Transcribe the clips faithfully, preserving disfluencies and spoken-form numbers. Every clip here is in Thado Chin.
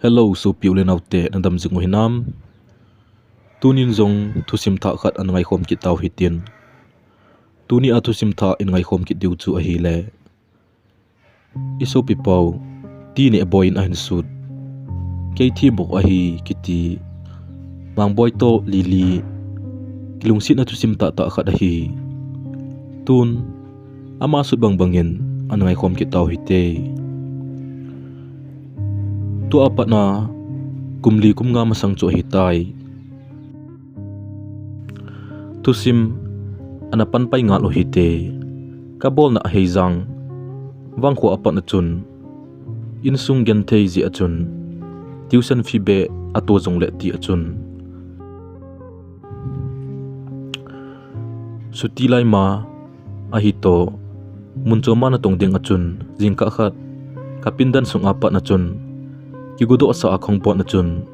Hello, sopi u le nao te, na dam jing u hinam? Tunin jong thusim thah khat ana ngaikhom kit tau hitin. Tuni a thusim thah in ngaikhom kit diu chu ahile, i sopi pau, ti neh boi in ahin sut, Kei thi mo ahi, kiti Mangboi toh Lily kilungsetna thusim tahtah khat ahi. Tun, ama sut bangbang in ana ngaikhom kit tau hite. Tua patna kum li kum nga masang chu ahitai. Thusim ana panpai ngal u hite. Ka bolna Heijang vangkho a patna chun, insung genthei jeh a chun, tuition fee beh ato jongle ti a chun, chuti lai ma ahi toh, mun chom a natong ding a chun, jingkah khat ka pindan sung a patna chun, kigodoh sa a kahung potna chun,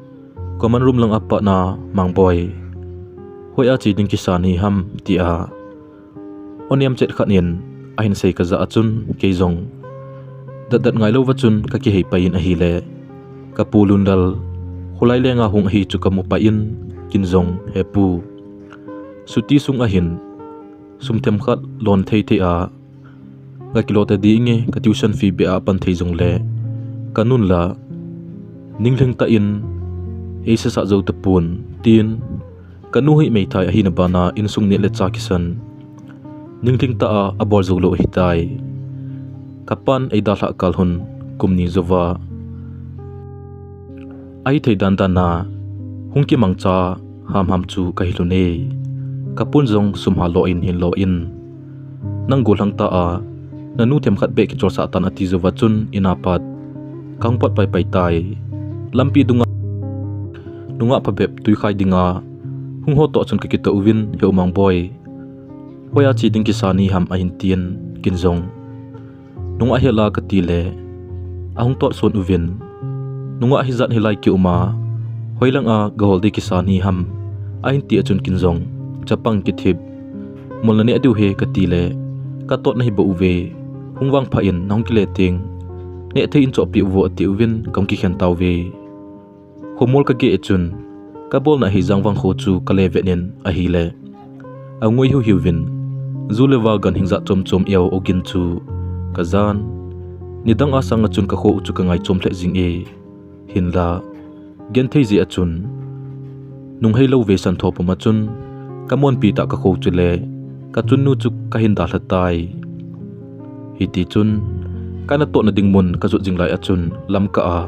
common room lang a patna Mangboi, Hoi a che ding kisa nahi ham, tia o nem chet khat in ahin sei ka jah a chun, kei jong datdat ngailou va chun ka kihei pai in ahile, ka pu Lunlal kholai lenga hung ahi chu ka mu pai in, ken jong, He pu, chuti sung ahin sum themkhat lon thei thei a ka kilo ta ding e, ka tuition fee beh a pan thei jongle, ka nun la ninglhing tah in eisasa jou tapon, tin, ka nu hi meithai ahina bana insung neh le chah kisan ninglhing tah a abol jou lou ahitai. Ka pan eidalhah kal hun kum ni jouva, ahithei dandan a hung kimangcha hamham chu kahi lhon e. Ka pun jong sum hah lo in hin lo in, Nang gollhang tah a nanu themkhat beh kicholsah tan, ati jouva chun in a pat kahung pot paipai tai. Lampi dunga nungah phabep twikhai dinga hung ho toh chun ka kitoh uvin, He u Mangboi, hoi a che ding kisa nahi ham, ahin tin, ken jong, Nungah hel a, kati le, ahung tot son uvin, Nungah hijat hilai kium a, hoilang a gahol ding kisa nahi ham, ahin ti a chun ken jong, Chapang kithip, mol naneh diu ahi, kati le, Katot nahi bou uve, hung vangpha in, nahung kile teng nehthei in chohpeh uvo, ati uvin kahung kikhen tauve. Khomol kageh a chun, ka bolna Heijang vangkho chu kale vet in ahile, angoi hiuhiu vin, ju le va ganhing jat chomchom eo ogin chu kajan. Nidang a sanga chun kakho u chu kangai chom lheh jing e. Hinla, genthei jeh a chun, nunghei lou vei santho puma chun, kamonpi tah kakho chule kachunnu chu kahin dalha tai. Hitichun, kanatohna ding mun kajot jing lai a chun, lamkah a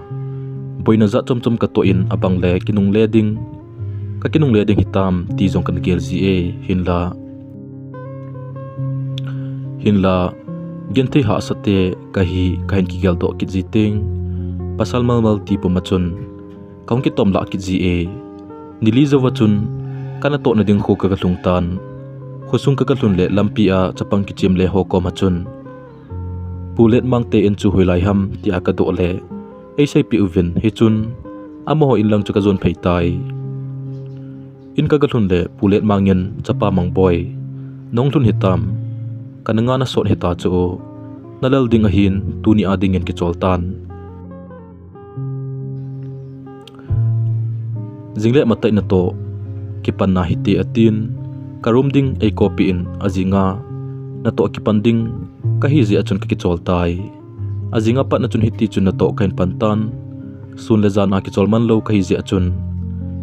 boina jat chomchom katoh in, abangle kinungle ding, kakinungle ding hitam ti jong kana gel ji e, hinla, hinla, genthei hahsate kahi kahin kigeldoh kit ji teng, pasal malmal ti puma chun kahung kitom lah kit ji e. Nili jouva chun, kanatohna ding kho kagalhung tan. Khosung kagalhun le lampi a chapang kichem le ho koma chun, Pu Letmang te in chu hoilai ham, tia kadoh le, eiseipeh uvin, hichun, amaho in lang chu kajon phei tai. In kagalhun le, Pu Letmang in, Chapa Mangboi, nahung lhun hitam, kana nga nasot hita chu, nalal ding ahin, tuni a dingin kichol tan. Jingle matah in natoh kipanna hite, atin, ka room ding eikoipeh in, ajinga natoh kipan ding kahi jeh a chun kakichol tai. Ajinga patna chun hitichun natoh kahin pan tan. Sun le jan a kichol manlou kahi jeh a chun,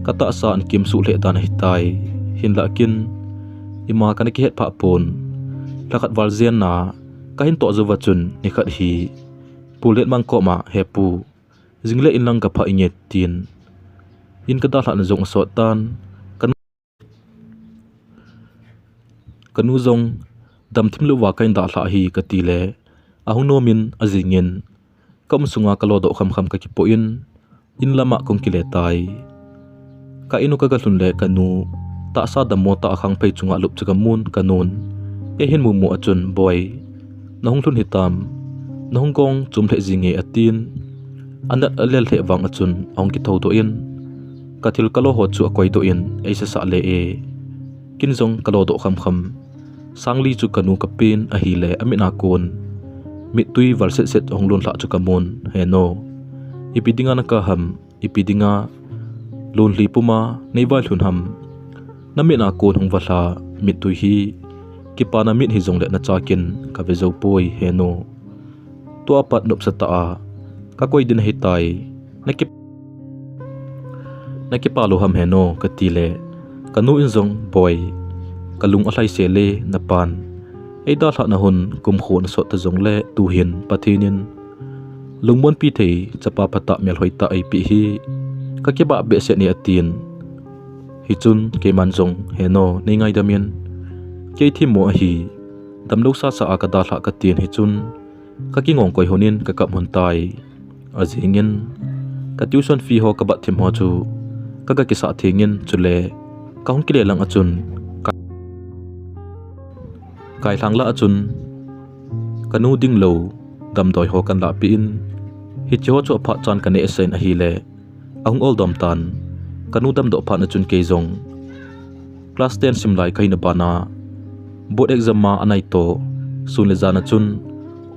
katahsa ana kemsuh lheh dan ahitai. Hinlah ken, ima kana kihet phah pon. Lhakhat val jenna kahin toh jouva chun, nikhat hi Pu Letmang koma, He pu, jingle in lang kaphah inge, tin, in kadalhahna jong asot tan. Kanu, kanu jong damthim louva kahin dalhah ahi, kati le, ahung nom in ajing in, kaum sunga kalodoh khamkham kakipoh in, in lama kahung kile tai. Ka in u kagalhun le kanu, tahsa dammo tah a khangphei chunga lup chu kamun, kanun, eihin mumu a chun, Boi, nahung lhun hitam, nahung gong chom lheh jinge, atin, anat alel lheh vang a chun ahung kithoudoh in, kathil kalo ho chu akoidoh in, eisasah le e. Ken jong kalodoh khamkham, sangli chu kanu kapen ahile, amit a kon mittui val setset ahung lon lhah chu kamun, He nu, ipi dinga naka ham? Ipi dinga lonlhi puma nei vailhun ham? Na mit a kon hung valha mittui hi, kipana mit hijongle na chakin ka ve jou poi he nu. Tua pat nopsa tah a ka koi din ahitai. Na ki, na kipa lou ham he nu, ka ti le, ka nu in jong, Boi, ka lung alhai sel e, na pan ei dalhah na hun kumkho na sot ta jongle, tuhin Pathen in lungmonpi thei chapa phatah melhoi tah eipeh hi ka kibah behseh e, atin. Hichun keiman jong, He nu, nei ngaidam in, kei themmo ahi, damlou sasa a ka dalhah, ka tin. Hichun ka kingong koi lhonin ka kap lhon tai. Ajingin ka tuition fee ho ka bat thim ho chu ka ga kisah thengin, chule ka hung kile lang a chun ka, kailhang lah a chun ka nu dinglou damdoi ho kan lahpeh in, hiche ho chu aphat chan ka nehsah in ahile, ahung oldom tan. Ka nu damdoh phat a chun kei jong class ten sim lai ka hina bana board exam a anai toh sun le jan a chun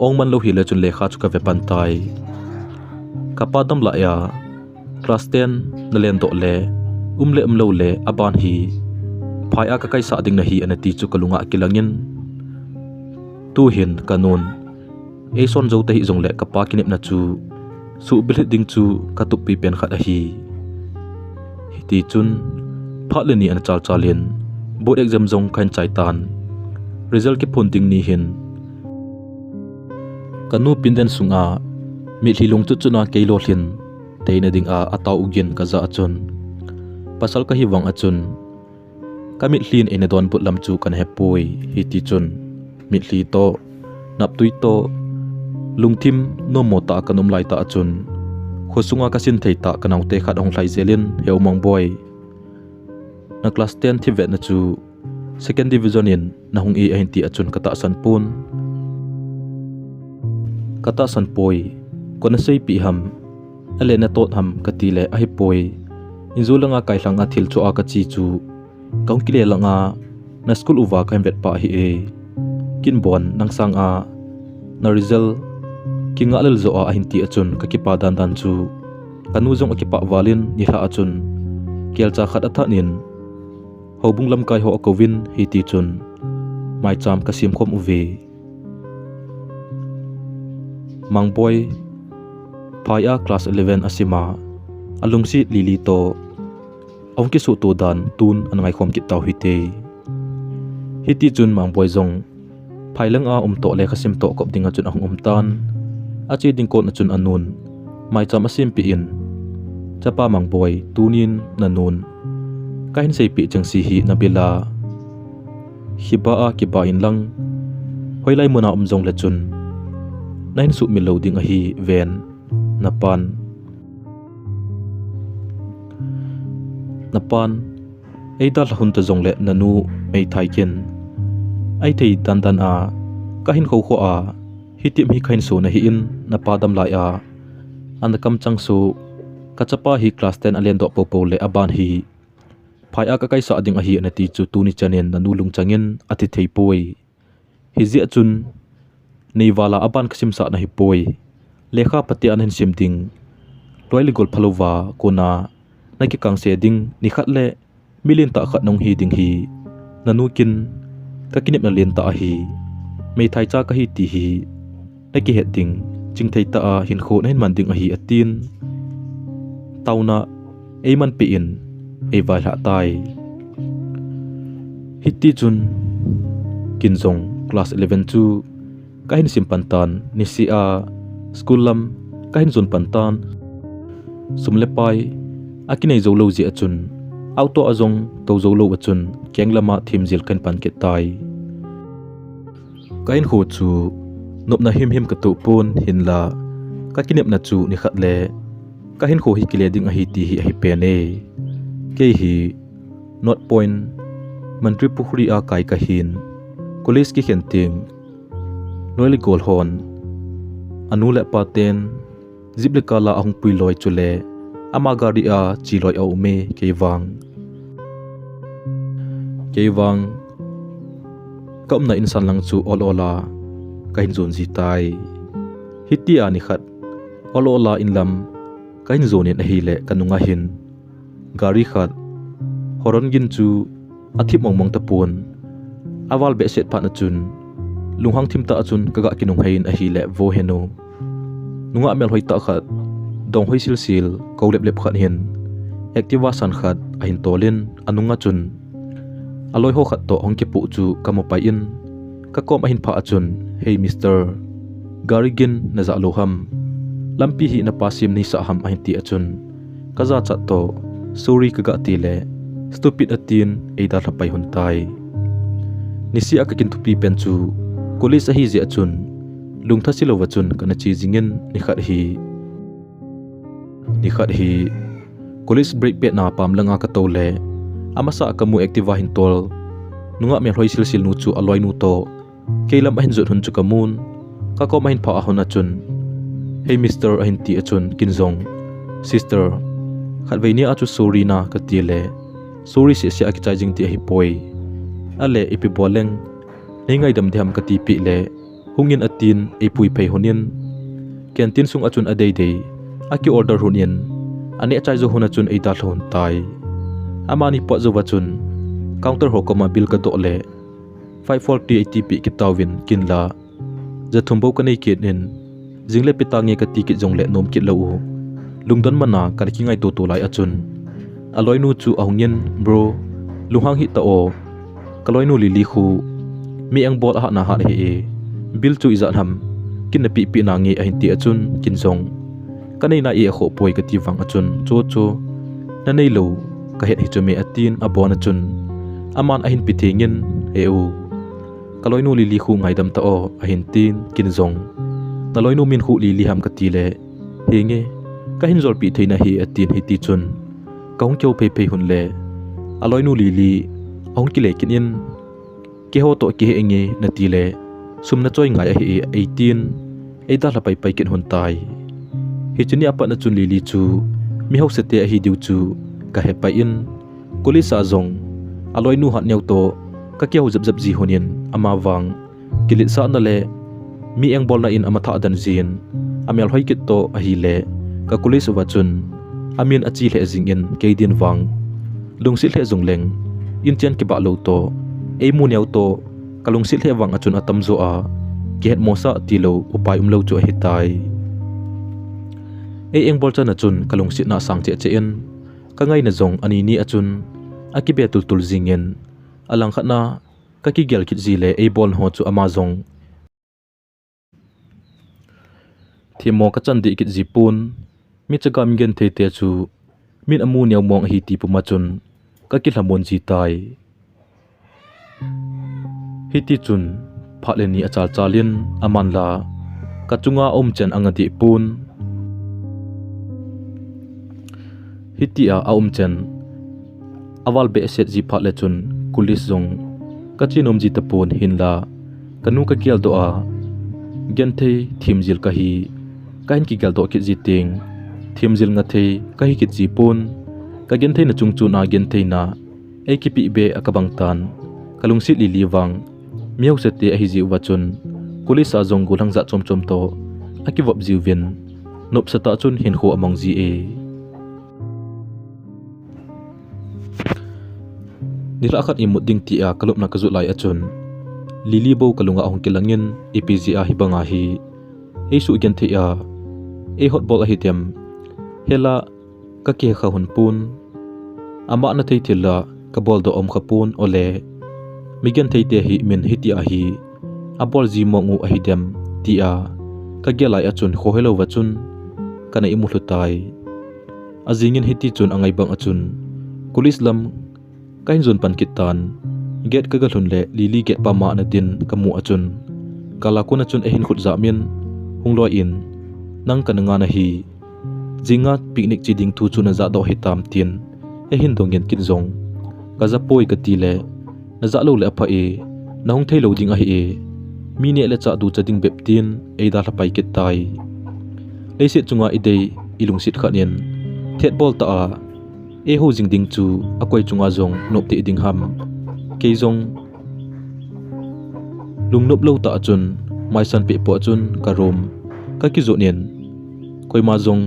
ong man lou hile chun lekha chu ka ve pan tai. Ka pa dam lai a, class ten na lendoh le um le umlou le aban hi phai a ka kaisah ding nahi, ana ti chu ka lunga kilangin, tuhin ka nun eison jou tahih jongle ka pa kinepna chu suhbilhit ding chu ka tuppi pen khat ahi. Hiti chun phat le ni ana chalchal in board exam jong ka hin chai tan. Result kiphon ding ni hin ka nu pindan sunga mitlhi lungchut chut a kei lolhin theina dinga atao ugin ka jah a chun, pasal ka hi vang a chun ka mitlhin eina donbut lam chu kana hepoi. Hiti chun mitlhi toh, naptui toh, lungthim nommo tah a kan um lai tah a chun, khosunga ka sin thei tah ka naote khat ahung lhai jel in, He u Mangboi, na class ten themvetna chu second division in na hung e, ahin ti a chun ka tahsan pon. Ka tahsan poi, koi na seipeh ham, ale na tot ham, ka ti le, Ahipoi, injo langa kailhang a thil cho a ka che chu, ka hung kile langa na school uva ka hin vet pa ahi e. Kinbon, nang sanga na result kingah lel jo a, ahin ti a chun ka kipa dandan chu ka nu jong akipah val in, nilhah a chun kelcha khat athat in houbung lamkai ho akouvin, hiti chun maicham ka sem khom uve. Mangboi phai a class eleven asim a, alungset Lily toh ahung kisuhto dan tun ana ngaikhom kit tau hite. Hiti chun Mangboi jong phai langa um toh lekha sim toh kop dinga chun ahung um tan. Ache ding kon a chun anun maicham asempeh in, Chapa Mangboi, tunin na nun ka hin seipeh chengse hi na bil a, hiba a kiba in lang, hoilai mun a um jongle chun na hin suhmil lou ding ahi ven, na pan. Na pan eidalha lhon ta jongle na nu meithai kin eithei dandan a ka hin khokho a, hitih hi ka hin so nahi in, na pa dam lai a ana kamchang so, ka chapa hi class ten alendoh poupou le aban hi phai a ka kaisah ding ahi, ana ti chu tuni chanin na nu lungchang in athi thei poi. Hijeh chun neival a aban ka simsah nahi poi. Lekha phatea na hin sim ding, loi le gol phalouva kona na kikangse ding, nikhat le milen tah khat nahung hi ding hi na nu kin ka kinepna lentah ahi. Meithai cha kahi ti hi na kihet ding, chingthei tah a hinkho na hin man ding ahi, atin. Taona eimanpeh in eivailhah tai. Hiti chun kin jong class eleven chu ka hin sim pan tan, niseh a school lam ka hin jon pan tan. Sum le pai akinei jou lou jeh a chun, auto a jong tou jou lou a chun, keng lam a themjil ka hin pan kit tai. Ka hinkho chu nopna himhim ka toh pon, hinla ka kinepna chu nikhat le ka hinkho hi kile ding ahi ti hi ahi pen e. Kei hi North Point, Mantripukhri a kai ka hin, college kikhen teng loi le gol hon anu le apa ten jeep le car la ahung pui loi, chule ama gari a che loi aum e, kei vang, kei vang ka umna insan lang chu ol ol a ka hin jon ji tai. Hitia nikhat ol ol a in lam kahin jonin ahile kanunga hin gari khat horn gin chu athip mongmong tapon. Aval behseh phat a chun lunghang thim tah a chun kaga kinunghei in ahile vo henu. Nungah melhoi tah khat, donghoi silsil, kou leplep khat hin Activa san khat ahin tolin anunga chun aloi ho khat toh hung kipoh chu kamu pai in, kakom ahin phah a chun, "Hey mister, gari gin najah lou ham? Lampi hi napa sem neisah ham?" ahin ti a chun, kajachat toh, "Sorry," kaga tile, "Stupid," atin eidalha pai lhon tai. Niseh a kakin thupi pen chu college ahi jeh a chun lungtha se louva chun kana che jingin nikhat hi, nikhat hi college break pet na pam langa katou le, amasa a kamu Activa hin tol nungah melhoi silsil nu chu aloinu toh keilam ahin jot lhon chu kamun. Kakom ahin phah lhon a chun, "Hey mister," ahin ti a chun kin jong, "Sister, khatvei nia chu sorry na," katile, "Sorry sehseh a kichai jing ti ahipoi. Ale ipi bol leng nei ngaidam diham?" katipeh le, "Hungin," atin eipui phei lhonin, canteen sunga chun adeidei aki order lhonin, aneh chai jou lhon a chun eidalha lhon tai. Amani pot jouva chun counter ho koma bill kadoh le, "Five forty," eitipeh kit tauvin kinla, jathum bou kanei kit in, jingle ipi tange kati kit jongle nom kit lou u, lungdon mana kana kingaito to lai a chun aloinu chu ahungin, "Bro, lunghang hih ta o. Kaloinu Lily khu mi engbol ahat na hat ahi e. Bill chu ijat ham kin napehpeh nange?" ahin ti a chun kin jong, "Kanei nai e, akhoh poi," kati vang a chun, "Cho cho, nanei lou kahet hi chu me," atin abon a chun aman ahin pe thengin, "He u, kaloinu Lily khu ngaidam ta o," ahin tin kin jong, "Naloinu min khu Lily ham?" katile, "Henge, kahin jolpeh thei nahi," atin hiti chun kahung kihou phei phei lhon le, aloinu Lily ahung kile kit in, "Keiho toh kihe inge natile, sum nachoi ngai ahi e," eitin eidalha pai pai kit lhon tai. Hiche ni a pat a chun Lily chu mi hausate ahi diu chu kahe pai in, college a jong aloinu hat neo toh kakihou jep jep ji lhonin, amavang kiletsahna le mi engbolna in amatha den jin, amelhoi kit toh ahile, ka college uva chun amin ache lheh jingin, kei din vang lungset lheh jongleng, inchen kibah lou toh eimu neo toh kalungset lheh vang a chun atamjo a kihetmosah tilou upai umlou chu ahitai. Ei engbol chan a chun kalungsetna asang cheh cheh in, kangaina jong ani ni a chun akibe tultul jingin, alangkhat na kakigel kit ji le eibolna ho chu ama jong themmo kachan deh kit ji pon, michaga mi genthei te chu min amu neo mong ahi ti puma chun kakilhamon ji tai. Hiti chun phat le ni achal chalin amanla kachunga aumchen anga deh pon. Hitia aumchen aval behseh ji phat le chun college jong kache nom ji tapon, hinla kanu kageldoh a genthei themjil kahi, kahin kigeldoh kit ji teng themjil ngathei kahi kit ji pon. Kagentheina chungchon a gentheina eikipeh be a kabang tan, kalungset Lily vang mi hausate ahi jeh uva chun college a jong gollhang jat chom chom toh akivop jiuvin, nopsatah chun hinkho amang ji e. Nilhah khat imut ding tia kalupna kajot lai a chun Lily bou kalunga ahung kilangin, ipi jeh a hibanga hi eisuh genthei a eihotbol ahidem, hela kakihekha lhon pon, ama nathei thil la kaboldoh umkha pon, ole mi genthei te hi min hitia hi abol ji mong u ahidem tia kagel lai a chun khohelouva chun kana imu lhu tai. Ajingin hiti chun angai bang a chun college lam kahin jon pan kit tan, gate kaga lhun le Lily gate pama ana din kamu a chun, gala kona chun eihin khut jamin, hung loi in, nang kana nga nahi, jinga picnic che ding thu chu najahdoh hitam tin eihin dongin, kin jong kajapoi katile, najah lou le apha e, nahung theilou ding ahi e, mi neh le chah ducha ding bep tin eidalha pai kit tai. Leiset chunga idei ilungset khat in thetbol tah a eihou jing ding chu akoi chunga jong nopteh ding ham? Kei jong lungnop lou tah a chun maisan peh poh a chun ka room kakijot in, koima jong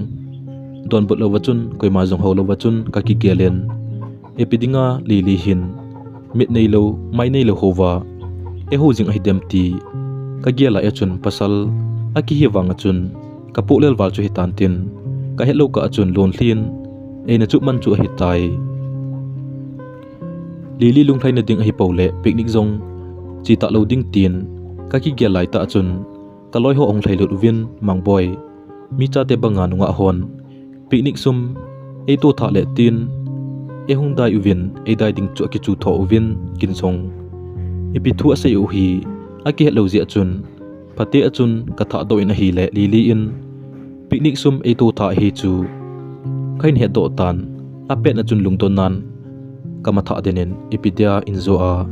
donbut louva chun, koima jong hou louva chun, kakigel in, ipi dinga Lily hin mit neilou, mai neilou houva eihou jing ahidem ti kagel lai a chun, pasal akihi vang a chun, kapoh lel val chu hitan tin, kahet lou kah a chun lonlhin eina chuh man chu ahitai. Lily lunglhaina ding ahi pouleh, picnic jong che talou ding tin kakigel lai tah a chun, kaloi ho ahung lhailut uvin, Mangboi, mi chate banga nungah hon picnic sum eito thah leh tin, eihung dai uvin, eidai ding chu akichu tho uvin, kin jong ipi thu asei u hi akihet lou jeh a chun, phatea chun kathah doh in ahileh, Lily in picnic sum eito thah ahi chu kahin hetdoh tan, apet a chun lungdon nan kamathah den in, ipi dia injo a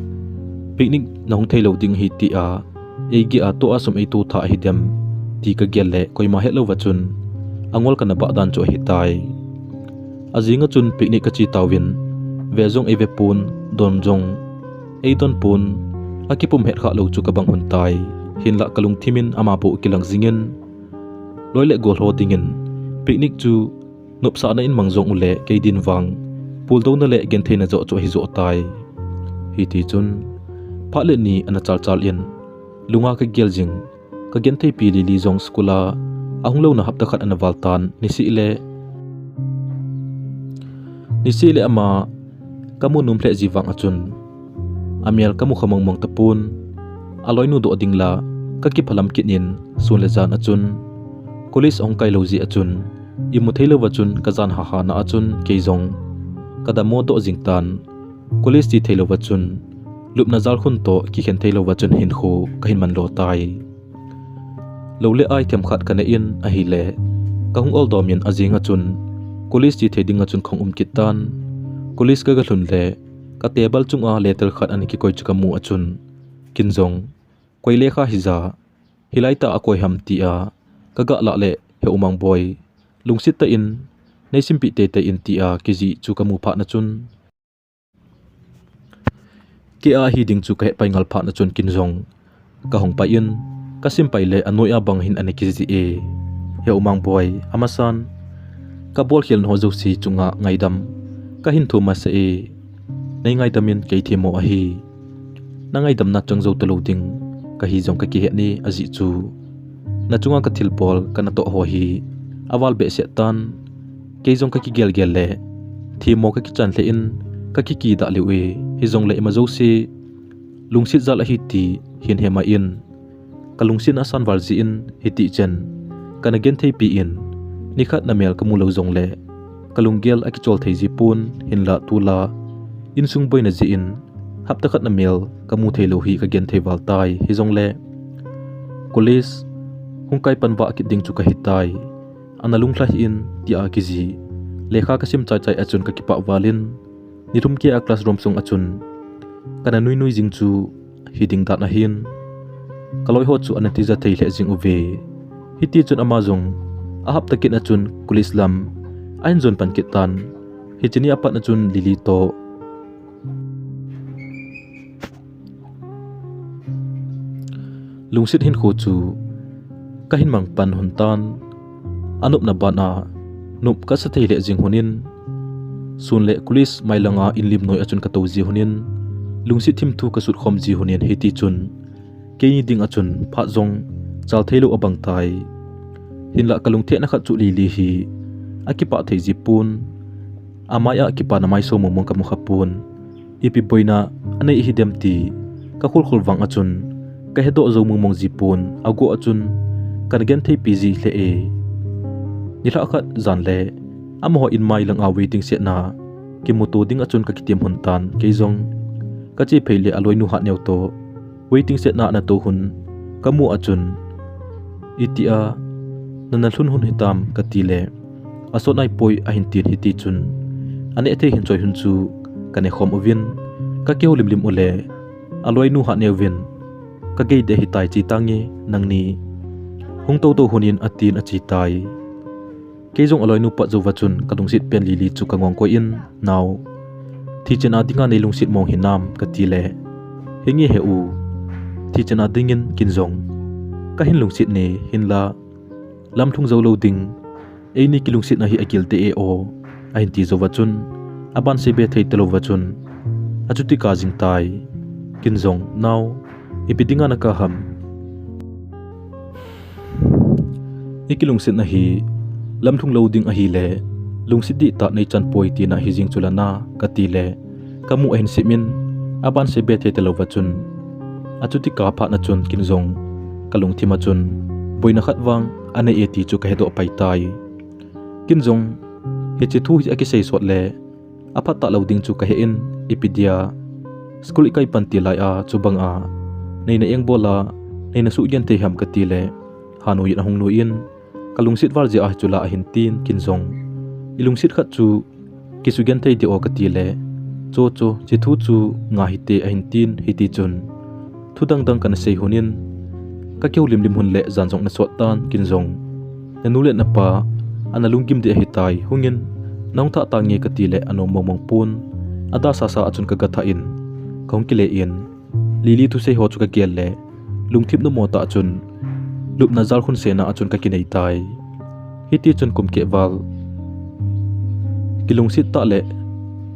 picnic nahung theilou ding ahi tia eigeh a toh a sum eito thah ahidem ti kagel leh, koima het louva chun angol kana bah dan chu ahitai. Ajing a chun picnic kache tauvin, ve jong eive pon, don jong eidon pon, akipum het khah lou chu kabang un tai. Hinlah kalungthim in ama bou kilang jingin, loi le gol ho dingin picnic chu nopsahna in mang jong uleh, kei din vang puldouna le gentheina joh chu ahi joh tai. Hiti chun phat le ni ana chalchal in, lunga kagel jing, kagentheipi Lily jong school a ahung louna hapta khat ana val tan, niseh le, niseh le ama kamu nom lheh ji vang a chun, amel kamu kha mongmong tapon, aloinu doh ding la kakiphalam kit in, sun le jan a chun college ahung kai lou jeh a chun, imu thei louva chun kajan hahna a chun, kei jong kadammo doh jing tan, college che thei louva chun, lupna jalkhun toh kikhen thei louva chun hinkho kahin manlo tai. Lou le ai themkhat kanei in ahileh, kahung oldom in, ajing a chun college che thei ding a chun kahung um kit tan. College kaga lhun leh, ka table chunga letter khat ana kikoi chu kamu a chun, kin jong, koi lekha hija, hilai tah a koi ham tia kaga lah leh, He U Mangboi, lungset tah in neisimpi teitei in tia kijih chu kamu phat a chun, kei a ahi ding chu kahet pai ngal phat a chun, kin jong kahung pai in, kasim pai leh, anoiya bang hin ana kijih e. He U Mangboi, amasan kabolkhelna ho jouse chunga ngaidam kahin thum masa e. Neingaidam in, kei themmo ahi. Nangaidam na chang jou talou ding kahi jong kakihet e, ajeh chu nachunga kathilbol kanatoh ho hi aval behseh tan. Kei jong kakigelgel leh, themmo kakichan lheh in, kakikidah lheh e. Hijongleh ima jouse lungset jal ahi ti hin hemai in, kalungset na asan val jeh in, hiti chen kana gentheipi in, nikhat namel kamu lou jongleh, kalunggel akichol thei ji pon, hinlah tulai insung boina jeh in, hapta khat namel kamu theilou hi kagenthei val tai. Hijongleh, college hung kai pan vah kit ding chu kahitai. Ana lunglhai hih in, tia kijih, lekha kasim chaichai a chun kakipah val in, nilhum keiya classroom sung a chun kana nuinui jing chu hiding dan ahin, kaloi ho chu ana tija thei lheh jing uve. Hiti chun ama jong ahapta kit a chun college lam ahin jon pan kit tan. Hiche ni a pat a chun Lily toh lungset hinkho chu kahin mang pan lhon tan. Anopna ban a nop kasa thei lheh jing lhon in, sun le college mai langa inlim noi a chun katou ji lhon in, lungset thimthu kasut khom ji lhon in, hiti chun keini ding a chun phat jong chal theilou abang tai. Hinlah kalungthim na khat chu Lily hi akipah thei ji pon, amai a kipana maiso mongmong kamu kha pon. Ipi boina anei hidem ti kakholkhol vang a chun kahedoh jou mongmong ji pon, aguh a chun kana gentheipi ji lheh e. Nilhah khat jan leh amaho in mai langa waiting shed na kimuto ding a chun kakitem lhon tan, kei jong kache phei leh aloinu Hatneo toh waiting shed na ana tou lhon kamu a chun, itia nana lhun lhon hitam kati leh, asot naipoi ahin tin, hiti chun aneh thei hin choi lhon chu kane khom uvin, kakihoulim lim uleh, aloinu Hatneo vin, kagei deh hitai, che tange nangni, hung toutou lhon in, atin ache tai. Kei jong aloinu pat jouva chun kalungset pen Lily chu kangong koi in, nao, thi chen a dinga neilungset mong hinam kati leh, henge He U, thi chen a dingin kin jong kahin lungset ne, hinlah lamlhung jou lou ding Eini kilungsetna hi agil tei e o, ahin ti jouva chun, aban seibe thei talouva chun, achuti kap jing tai. Ken jong, nao, ipi dinga nakap ham? Ikilungsetna hi lamlhung lou ding ahile, lungset dihtah neichan poi tina hijeng chu lana, kati le, kamu ahin sip in, aban seibe thei talouva chun, achuti kap phat na chun ken jong kalungthim a chun boina khat vang anei e ti chu kahedoh pai tai. Ken jong hiche thu hi akisei sot le, aphat talou ding chu kahe in, ipi dia school ikai pan til lai a chubang a neina engbol a neina sugenthei ham kati le, hanoi in ahung nui in, kalungset val jeh a hichu la ahin tin, ken jong, ilungset khat chu kisugenthei ding o kati le, cho cho, hiche thu chu ngai hite ahin tin, hiti chun, thu dangdang kana sei lhon in, kakihoulim lim lhon le jan jong ana sot tan, ken jong, nanu le napa ana lunggim ding ahitai, hung in, nahung thah tange kati le anom mong mong pon, adalhasa a chun kagathah in, kahung kile in, Lily thusei ho chu kagel le, lungthim nommo tah chun, lupna jalkhun sena a chun kakinei tai. Hiti chun kum keh val, kilungset tah le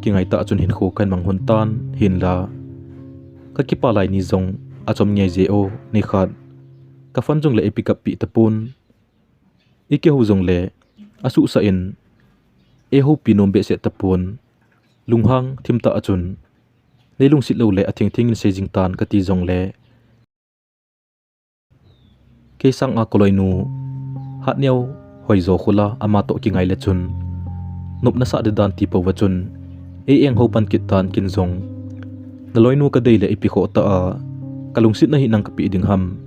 kingai tah a chun hinkho kahin mang lhon tan, hinla, kakipa lai ni jong achom ngei jeh o, nikhat, ka phone jong le eipick up peh tapon, ikihou jong le asuhsah in, eihoupi nom behseh tapon, lunghang thim tah a chun, neilungset lou le atheng theng in sei jing tan kati jong le, kei sanga kaloinu Hatneo hoijo khula ama toh kingai le chun, nopna sah ding dan tipouva chun, ei enghou pan kit tan, ken jong, naloinu kadei le ipi khoh tah a kalungsetna hi nang kapeh ding ham?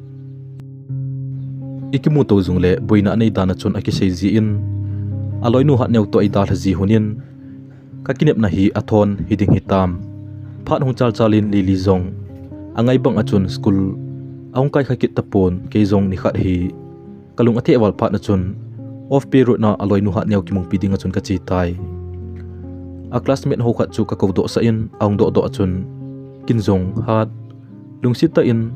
Ikimuto jong le boina anei dan a chun akisei jin, aloinu Hatneo toh eidalha ji lhon in, kakinepna hi athon hiding hitam. Phat hung chal chal in Lily jong angai bang a chun school ahung kai kha kit tapon, kei jong nikhat hi kalung atheh val phat na chun, off period na aloinu Hatneo kimupi ding a chun kache tai. A classmate ho khat chu kakou dohsah in, ahung doh doh a chun, ken jong, Hat, lungset tah in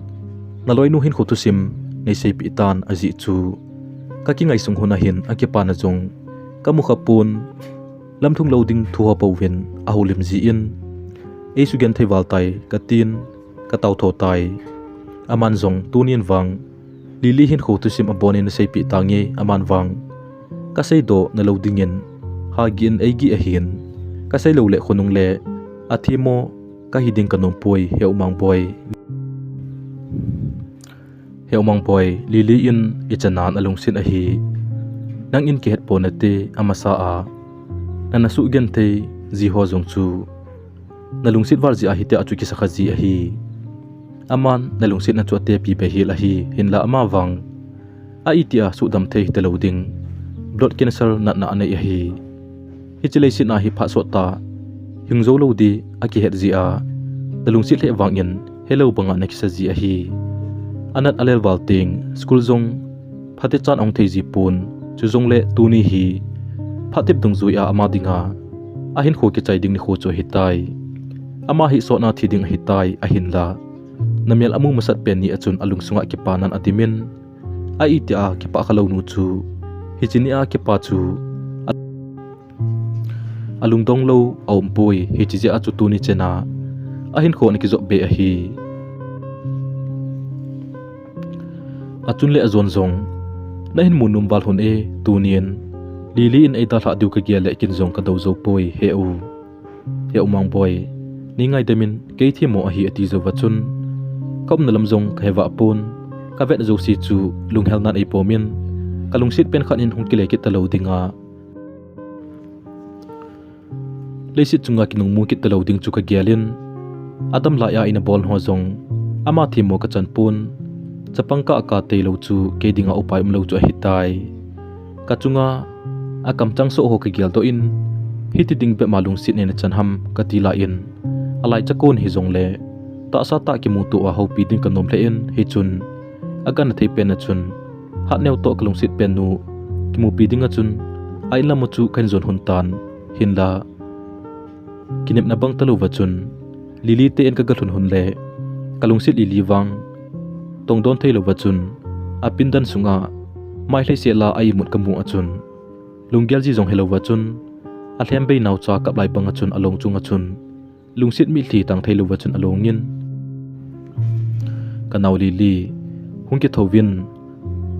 naloinu hinkho thusim neiseipeh tan, ajeh chu kakingaisang lhon ahin, akipana jong kamu khapon, lamlhung lou ding thu ho pouvin ahoulim jin, eisugenthei val tai katin, kataotho tai. Aman jong tunin vang, Lily hinkho thusim abon in naseipeh tange, aman vang, kaseidoh nalou dingin, hagih in eigih ahin, kasei lou le khonung le athemmo kahi ding kanom poi, He U Mangboi. He U Mangboi, Lily in ichanan alungset ahi. Nangin kihetpo nate, amasa a nana sugenthei ji ho jong chu nalungset val jeh a hitia chu kisakha ji ahi. Aman nalungsetna chu atepi behseh ahi, hinla ama vang, a itia sudam thei hita lou ding, blood cancer natna anei ahi. Hiche leiset a hi phat sot tah hing jou lou ding akihet jeh a, nalungset lheh vangin helou banga nakisa ji ahi. Anat alel val teng, school jong phatechan ahung thei ji pon, chujongle tuni hi phat tep dungjui a ama dinga ahinkho kichai ding nikho chu ahitai. Ama hi sotna thi ding ahitai, ahinla namel amu masat pen ni a chun alungsunga kipanan adimin, a itia kipah kha lou nu chu, hiche nia kipa chu alungdong lou aumpoi, hiche jeh a chu tuni chena ahinkho ana kijop be ahi. Achun le ajon jong, nahin mu nom val lhon e, tunin Lily in eidalhah diu kagel le ken jong kadou jou poi, He U. He U Mangboi, neingaidam in, kei themmo ahi, ati jouva chun, kaumna lam jong kahevah pon, kavet jouse chu lunghelnan eipomin, kalungset pen khat in hung kile kit talou dinga, leiset chunga kinungmu kit talou ding chu kagelin, adam laiya ina bol ho jong ama themmo kachan pon, chapang kah a katei lou chu kei dinga upai umlou chu ahitai. Kachunga akamchang soh ho kageldoh in, hiti ding bep ma lungset neina chan ham kati laiyin, alaicha kon hijongle, tahsa tah kimuto a houpi ding kanom lheh in, hichun, agangthei pen a chun, Hatneo toh kalungset pen nu kimupi dinga chun, a inlam u chu kahin jon lhon tan, hinla, kinepna bang talouva chun, Lily te in kaga lhun lhon le, kalungset Lily vang tongdon theilouva chun, apindan sunga mai lhaiset la a imut kamu a chun, Lunggel ji jong hilou va chun, alhem bei naocha kap lai banga chun along chunga chun, lungset mitlhi tang thei lou va chun alongin, "Ka nao Lily, hung kithouvin,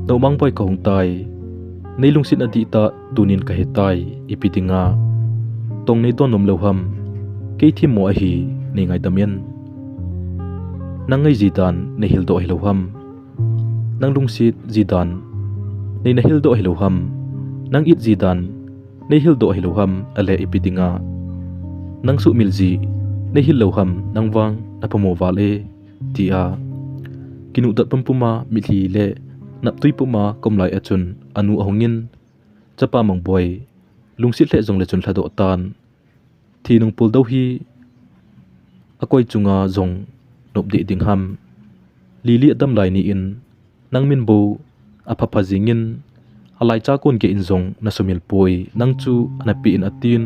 nao Mangboi kahung tai. Nei lungset na dihtah tunin kahe tai, ipi dinga tong nei don nom lou ham? Kei themmo ahi, nei ngaidam in. Nang ngai ji dan nei hildoh hilou ham? Nang lungset ji dan nei na hildoh hilou ham? Nang it ji dan nei hildoh hilou ham? Ale ipi dinga nang suhmil ji nei hil lou ham? Nang vang na phamo val e," tia kinuhdat pumpuma mitlhi le naptui puma kom lai a chun anu ahungin, "Chapa Mangboi, lungset lheh jongle chun lhadoh tan. Thi nung puldou hi akoi chunga jong nop deh ding ham? Lily adam lai ni in nang min bou aphapha jingin, alaicha kon gei in jong na sumil poi, nang chu ana pe in atin.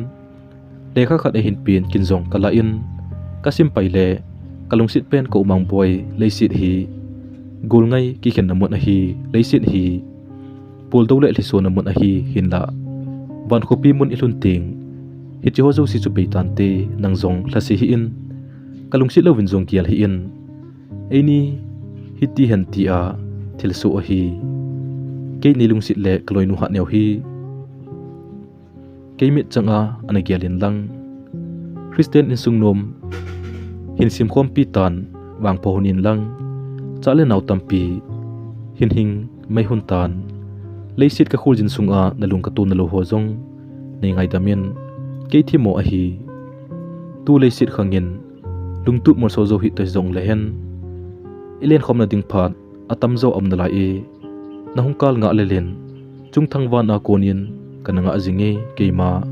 Lekha khat ahin pen kin jong kala in, kasim pai le kalungset pen ka u Mangboi, leiset hi gol ngai kikhenna mun ahi, leiset hi puldou le lhisona mun ahi, hinlah van khopi mun ilhun teng hiche ho jouse chu bei tante, nang jong lhase hih in, kalungset louvin jong gel hih in. Eini hiti hen," tia thilsoh ahi. Kei nei lungset le kaloinu Hatneo hi kei mit changa ana gel in lang, Christian insung nom hin simkhompi tan vangpha hon in lang, cha le nao tampi hin hing mai hon tan. Leiset kakholjin sunga nalung katona lou ho jong nei ngaidam in, kei themmo ahi. Tu leiset khangin lungtup molso jou hih ta jongle hen, ilenkhomna ding phat atamjo aum nalai e. Nahung kal ngah lel in, chungthang vana konin kana ngah jinge keima.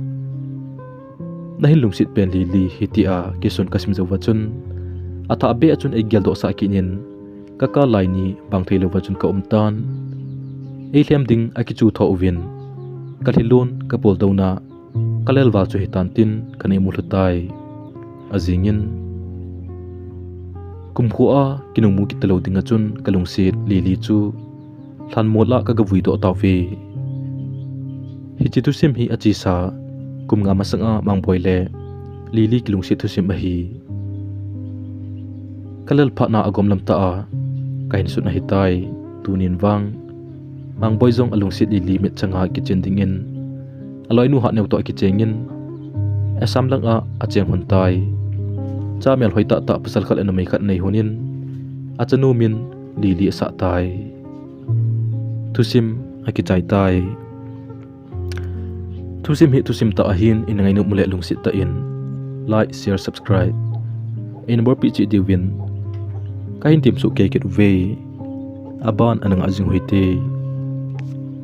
Nahin lungset pen Lily, hitia kisun kasim jou va chun, athah beh a chun eigeldoh sah kit in, kakal lai ni bang thei lou va chun kaum tan. Eilhem ding akichu tho uvin, kalhilon kapuldouna kalel val chu hitan tin kana imu lhu tai. Ajingin, kumkho a kinungmu kit talou dinga chun kalungset Lily chu lhanmol a kagavui doh tauve. Hiche thusim hi achesa kum nga masanga Mangboi le Lily kilungset thusim ahi. Kalel phatna agom lam tah a kahin sun ahitai. Tunin vang Mangboi jong alungset Lily mit changa kichen dingin aloinu Hatneo toh akichengin, Assam langa acheng hon tai. Cha melhoi tahtah pasal khat le numei khat anei honin, achanu min Lily asah tai. Thusim akichai tai. Thusim hi thusim tah ahin, ina ngainom u le lungset tah in like, share, subscribe eina bolpeh cheh diuvin kahin temsoh kei kit uve. Aban ana ngah jing u hite.